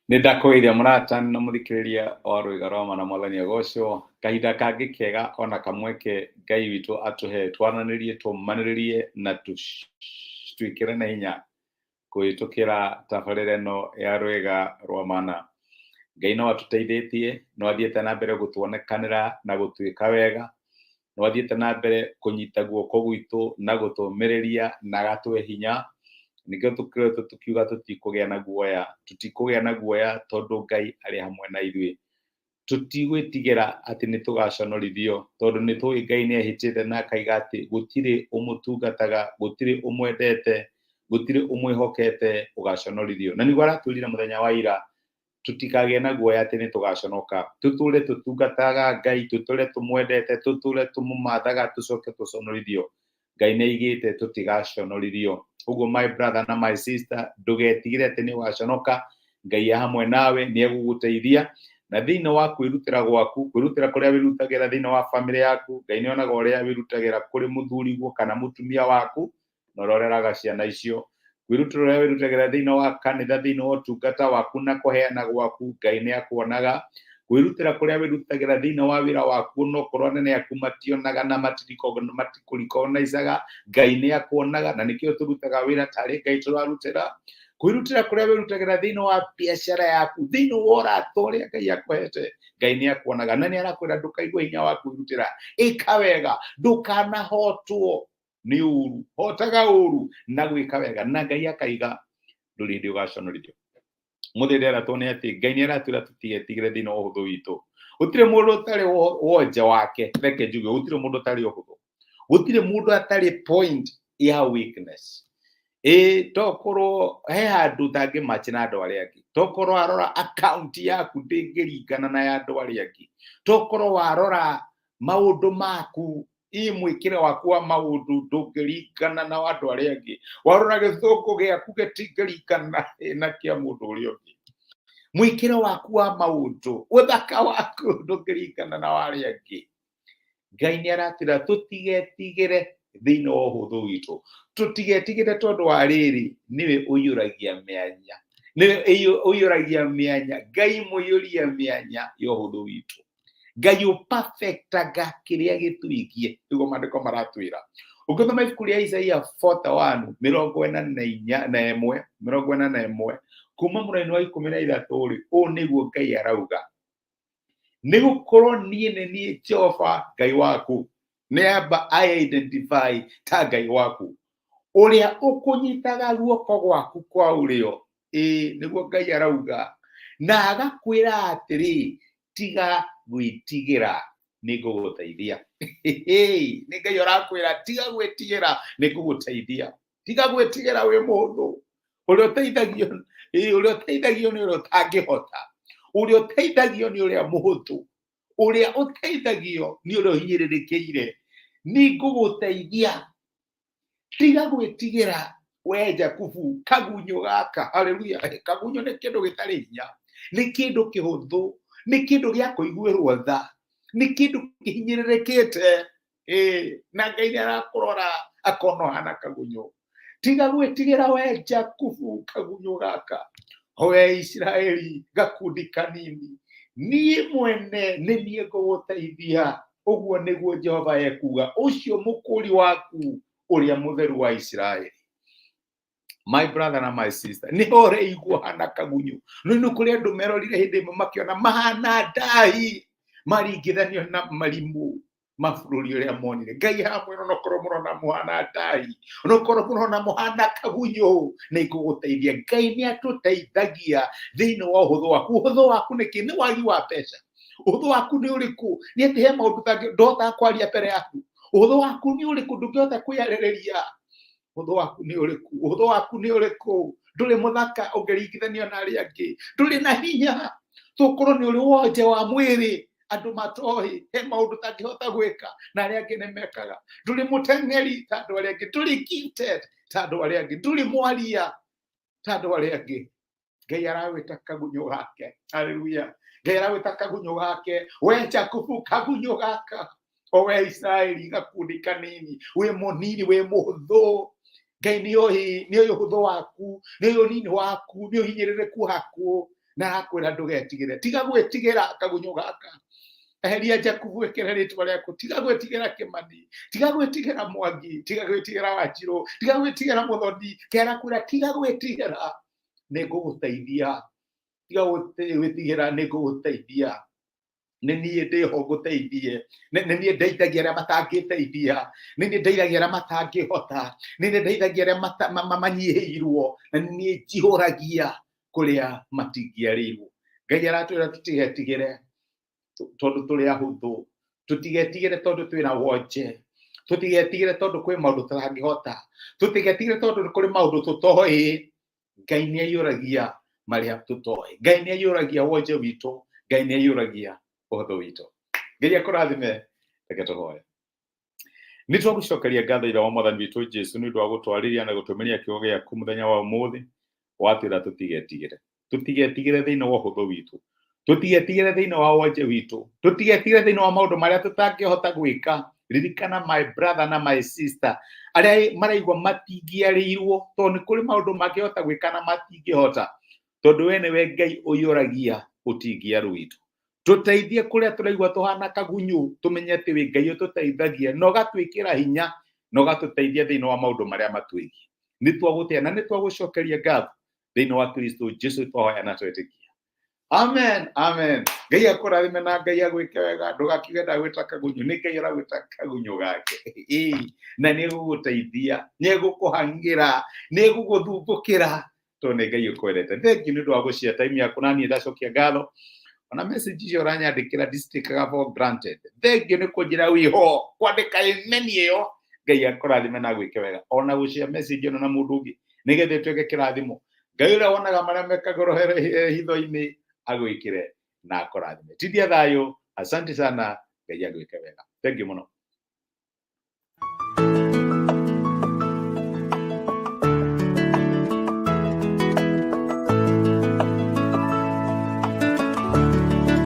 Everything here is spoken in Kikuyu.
Nĩ ndakũgeithia mũrata na mũthikĩrĩria wa Rwĩga rwa Ma na Mwathani agocwo. Kahinda kangĩ kega ona kamweke Ngai witũ atũhe twaranĩrie, tũmanĩrĩrie na twĩkĩrane hinya kũhĩtũkĩra tabarĩra ĩno ya Rwĩga rwa Mana. Ngai no atũteithĩtie, no athiĩte na mbere gũtuonekanĩra na gũtwĩka wega, no athiĩte na mbere kũnyita guoko gwitũ na gũtũmĩrĩria na agatũhe hinya. Nĩkĩo tũkoretwo tũkiuga tũtikũgĩa na guoya, tũtikũgĩa na guoya tondũ Ngai arĩ hamwe na ithuĩ. Tũtigwĩtigĩra atĩ nĩ tũgaconorithio tondũ nĩ tũĩ Ngai nĩ ehĩtĩte na akaiga atĩ gũtirĩ ũmũtungataga, gũtirĩ ũmwendete, gũtirĩ ũmwĩhokete ũgaconorithio. Na nĩguo aratwĩrire mũthenya wa ira tũtikagĩe na guoya atĩ nĩ tũgaconoka. Tũtũre tũtungataga Ngai, tũtũre tũmwendete, tũtũre tũmũmathaga, tũcoke tũconorithio. Ngai nĩ aigĩte tũtigaconorithio. Ũguo my brother na my sister, ndũgetigĩre atĩ nĩ ũgaconoka. Ngai e hamwe nawe, nĩ egũgũteithia. Na thĩinĩ wa kwĩrutĩra gwaku, kwĩrutĩra kũrĩa wĩrutagĩra thĩinĩ wa bamĩrĩ yaku, Ngai nĩ onaga ũrĩa wĩrutagĩra kũrĩ mũthuriguo kana mũtumia waku, na ũrĩa ũreraga ciana icio. Kwĩrutĩra ũrĩa wĩrutagĩra thĩinĩ wa kanitha, thĩinĩ wa ũtungata waku na kũheana gwaku, Ngai nĩ akuonaga. Kwĩrutĩra kũrĩa wĩrutagĩra thĩinĩ wa wĩra waku, onokorwo anene aku mationaga na matikũrikognaicaga, Ngai nĩ akuonaga, na nĩkĩo tũrutaga wĩra tarĩ Ngai tũrarutĩra. Kwĩrutĩra kũrĩa wĩrutagĩra thĩinĩ wa biacara yaku, thĩinĩ wa ũrata ũrĩa Ngai akũhete, Ngai nĩ akuonaga, na nĩ arakwĩra ndũkaigue hinya wa kwĩrutĩra. Ĩka wega, ndũkanahotwo nĩ ũru, hotaga ũru na gwĩka wega, na Ngai akaiga ndũrĩ hĩndĩ ũgaconorithio. Mũthĩ nderatwo nĩ atĩ Ngai nĩ aratwĩra tũtigetigĩre thĩinĩ wa ũhũthũ witũ. Gũtirĩ mũndũ ũtarĩ wonje wake, reke njuge gũtirĩ mũndũ ũtarĩ ũhũthũ, gũtirĩ mũndũ atarĩ point ya weakness. Ĩ tokorwo he handũ ũtangĩmatch na andũ arĩa angĩ, tokorwo warora account yaku ndĩngĩringana na ya andũ arĩa angĩ, tokorwo warora maũndũ maku, ĩ mwĩkĩre waku wa maũndũ ndũngĩringana na wa andũ arĩa angĩ, warora gĩthũngũ gĩaku gĩtingĩringana na kĩa mũndũ ũrĩa ũngĩ, mwĩkĩre waku wa maũndũ, ũthaka waku ndũngĩringana na wa arĩa angĩ. Ngai nĩ aratwĩra tũtigetigĩre thĩinĩ wa ũhũthũ witũ, tũtigetigĩre tondũ wa rĩrĩ, nĩwe ũiyũragia mĩanya, nĩwe ũiyũragia mĩanya, Ngai mũiyũria mĩanya ya ũhũthũ witũ. Ngai ũperfectaga kĩrĩa gĩtwĩgie, nĩguo maandĩko maratwĩra. Ũngĩthoma ibuku rĩa Isaia 41 mĩrongo ĩna na inya na ĩmwe, mĩrongo ĩna na ĩmwe, kuma mũraini wa ikũmi na ithatũ rĩ, ũũ nĩguo Ngai arauga, nĩ gũkorwo niĩ nĩ niĩ Jehova Ngai waku. Nĩ amba I identify ta Ngai waku, ũrĩa ũkũnyitaga guoko gwaku kwa ũrĩo. Ĩĩ nĩguo Ngai arauga, na agakwĩra atĩrĩ, tiga gwĩtigĩra, nĩ ngũgũteithia. Nĩ Ngai ũrakwĩra tiga gwĩtigĩra, nĩ ngũgũteithia. Tiga gwĩtigĩra, wĩ mũhũthũ. Ũrĩa ũteithagio, ĩĩ, ũrĩa ũteithagio nĩ ũrĩa ũtangĩhota, ũrĩa ũteithagio nĩ ũrĩa mũhũthũ, ũrĩa ũteithagio nĩ ũrĩa ũhinyĩrĩrĩkĩire. Nĩ ngũgũteithia, tiga gwĩtigĩra we Jakubu, kagunyũ gaka. Haleluya! Kagunyũ nĩ kĩndũ gĩtarĩ hinya, nĩ kĩndũ kĩhũthũ, nĩ kĩndũ gĩa kũiguĩrwo tha, nĩ kĩndũ kĩhinyĩrĩrĩkĩte. Ĩĩ, na Ngai nĩ arakũrora akona ũhana kagunyũ. Tiga gwĩtigĩra we Jakubu, kagunyũ gaka, we Isiraeli, gakundi kanini, niĩ mwene nĩ niĩ ngũgũteithia. Ũguo nĩguo Jehova ekuuga, ũcio mũkũũri waku, ũrĩa mũtheru wa Isiraeli. My brother na my sister, nĩ ũreigua hana kagunyũ. No nĩ kũrĩ andũ merorire hĩndĩ ĩmwe makĩona mahana ndahi maringithanio na marimũ mabũrũri ũrĩa monire. Ngai hamwe, onokorwo mũrona mũhana ndahi, onokorwo mũrona mũhana kagunyũ, nĩ ngũgũteithia. Ngai nĩ atũteithagia thĩinĩ wa ũhũthũ waku. Ũhũthũ waku nĩkĩ? Nĩ wagi wa mbeca. Ũhũthũ waku nĩ ũrĩkũ? Nĩ atĩ he maũndũ ndohotaga kwaria mbere yaku. Ũhũthũ waku nĩ ũrĩkũ? Ndũngĩhota kwĩyarĩrĩria. Ũhũthũ waku nĩ ũrĩkũ? Ũhũthũ waku nĩ ũrĩkũ? Ndũrĩ mũthaka ũngĩringithanio na arĩa angĩ, ndũrĩ na hinya, tũkorwo nĩ ũrĩ wonje wa mwĩrĩ andũ matoĩ, he maũndũ ũtangĩhota gwĩka na arĩa angĩ nĩ mekaga, ndũrĩ mũteng'eri ta andũ arĩa angĩ, ndũrĩ gifted ta andũ arĩa angĩ, ndũrĩ mwaria ta andũ arĩa angĩ. Ngai arawĩta kagunyũ gake. Haleluya! Ngai arawĩta kagunyũ gake, we Jakubu, kagunyũ gaka, o we Isiraeli, gakundi kanini, wĩ mũnini, wĩ mũhũthũ. Ngai nĩ oĩ, nĩ oĩ ũhũthũ waku, nĩ oĩ ũnini waku, nĩ ũhinyĩrĩrĩku waku, Na arakwĩra ndũgetigĩre, tiga gwĩtigĩra kagunyũ gaka, eheria Jakubu ĩkĩre rĩtwa rĩaku, tiga gwĩtigĩra Kĩmani, tiga gwĩtigĩra Mwangi, tiga gwĩtigĩra Wanjirũ, tiga gwĩtigĩra Mũthoni. Kerakwĩra tiga gwĩtigĩra, nĩ ngũgũteithia, tiga gwĩtigĩra, nĩ ngũgũteithia, nĩ niĩ ndĩho ngũteithie, nĩ niĩ ndeithagia arĩa matangĩteithia, nĩ niĩ ndeithagia arĩa matangĩhota, nĩ niĩ ndeithagia arĩa manyihĩirwo, na nĩ niĩ njihũragia kũrĩa matingĩarĩirwo. Ngai aratwĩra tũtigetigĩre tondũ tũrĩ ahũthũ, tũtigetigĩre tondũ twĩna wonje, tũtigetigĩre tondũ kwĩ maũndũ tũtangĩhota, tũtigetigĩre tondũ kũrĩ maũndũ tũtoĩ. Ngai nĩ aiyũragia marĩa tũtoĩ, Ngai nĩ aiyũragia wonje witũ, Ngai nĩ aiyũragia ũhũthũ witũ. Ngai akũrathime. Reke tũhoe. Nĩ twagũcokeria ngatho, Ithe wa Mwathani witũ Jesu, nĩ ũndũ wa gũtwarĩria na gũtũmĩria kiugo gĩaku mũthenya wa ũmũthĩ. Watwĩra tũtigetigĩre, tũtigetigĩre thĩinĩ wa ũhũthũ witũ, tũtigetigĩre thĩinĩ wa wonje witũ, tũtigetigĩre thĩinĩ wa maũndũ marĩa tũtangĩhota gwĩka. Ririkana my brother na my sister arĩa maraigua matingĩarĩirwo, tondũ nĩ kũrĩ maũndũ mangĩhota gwĩka na matingĩhota, tondũ we nĩwe Ngai ũiyũragia ũtingiaru witũ. Tũteithie kũrĩa tũraigua tũhana kagunyũ, tũmenye atĩ wĩ Ngai ũtũteithagia na ũgatwĩkĩra hinya na ũgatũteithia thĩinĩ wa maũndũ marĩa matwĩgiĩ. Nĩ twagũtĩa na nĩ twagũcokeria ngatho thĩinĩ wa Kristo Jesu twahoya na twetĩkia. Amen, amen. Ngai akũrathime na Ngai agwĩke wega. Ndũgakiuge ndagwĩta kagunyũ, nĩ Ngai aragwĩta kagunyũ gake. Ĩĩ, na nĩ egũgũteithia, nĩ egũkũhang'ĩra, nĩ egũgũthumbũkĩra, tondũ nĩ Ngai ũkwendete. Thank you nĩ ũndũ wa gũcia time yaku, na niĩ ndacokia ngatho. Ona message icio ũranyandĩkĩra ndicitĩkaga for granted. Thank you nĩ kũnjĩra wĩho, kwandĩka amen ĩyo. Ngai akũrathime na agwĩke wega. Ona gũcia message ĩno na mũndũ ũngĩ nĩgetha ĩtuĩke kĩrathimo. Ngai ũrĩa wonaga marĩa mekagwo hitho-inĩ agwĩkĩre na akũrathime. Tindia thayũ, asante sana, Ngai agwĩke wega. Thank you mũno.